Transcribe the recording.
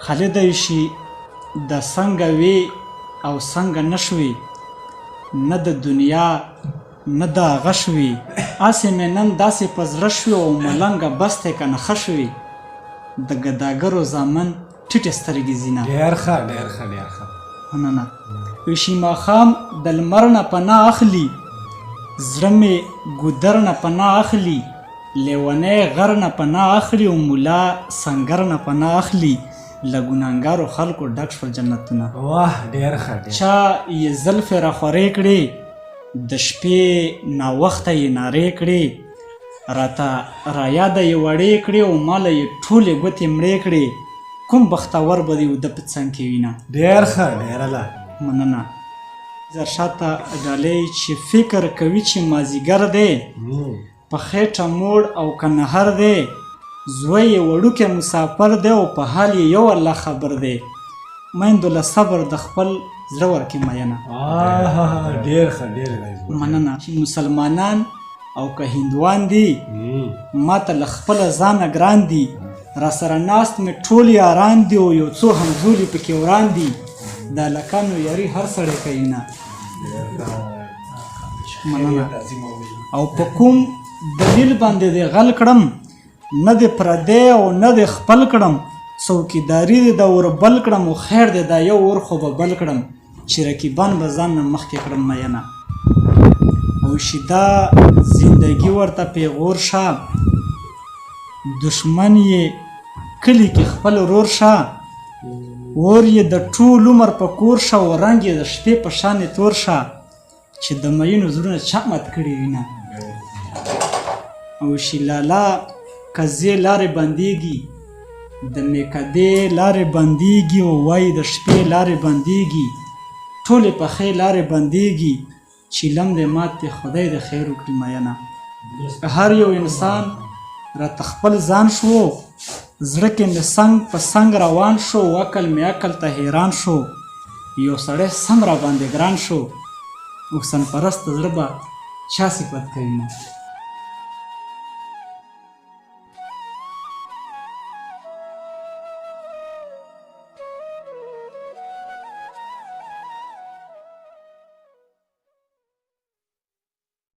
خالده شي د څنګه وې او څنګه نه شوې، نه د دنیا نه د هغه شوې، هسې مې نن داسې په زړه شوې او ملنګه بس دی که نه ښه شوې، د ګداګرو زامن ټیټې سترګې ځینه. ډېر ښه، ډېر ښه، ډېر ښه. مننه. وشي ماښام د لمر نه پناه اخلي، زړه مې ګودر نه پناه اخلي، لیونی غر نه پناه اخلي او ملا سنګر نه پناه اخلي، له ګناهګارو خلکو ډک شول جنتونه. واه، ډېر ښه، ډېر. چا یې زلفې راخورې کړې، د شپې ناوخته یې نارې کړې، راته رایاده یې وړې کړې او ماله یې ټولې ګوتې مړې کړې، کوم بختور به دې وده په څنګ کې وینه. ډېر ښه، ډېر اعلی. مننه. زرشاد ته ډالۍ چې فکر کوي چې مازیګر دی، په خېټه موړ او که نهر دی، زوی یې وړوکی مسافر دی او په حال یې یو الله خبر دی، میندو له صبر د خپل زړه ورکې مینه. ډېر ښه، ډېر. مننه. چې مسلمانان او که هندوان دي، ماته له خپله ځانه ګران دي، راسره ناست مې ټول یاران دي او یو څو همزولي پکې وران دي، د هلکانو یاري هر سړی کوي نه. مننه. او په کوم دلیل باندې دې غل کړم، نه دې پردی او نه دې خپل کړم، څوکیداري دې د اور بل کړم او خیر دې دا یو اور خو به بل کړم، چې رقیبان به ځان نه مخکې کړم مینه. او شیدا زندگی ورته پیغور شه، دښمن یې کلي کې خپل ورور شه، اور یې د ټول عمر په کور شه او رنګ یې د شپې په شان تور شه، چې د مئینو زړونه چا مات کړي وینه. او شیلالا قضیې لارې بندېږي، د میکدې لارې بندېږي او وایي د شپې لارې بندېږي، ټولې پخې لارې بندېږي، چیلم دې مات دی خدای دې خیر وکړي مینه. هر یو انسان راته خپل ځان شو، زړه کې مې څنګ په څنګ روان شو، عقل مې عقل ته حیران شو، یو سړی سم را باندې ګران شو، حسن پرست زړه به چا صفت کوي نه.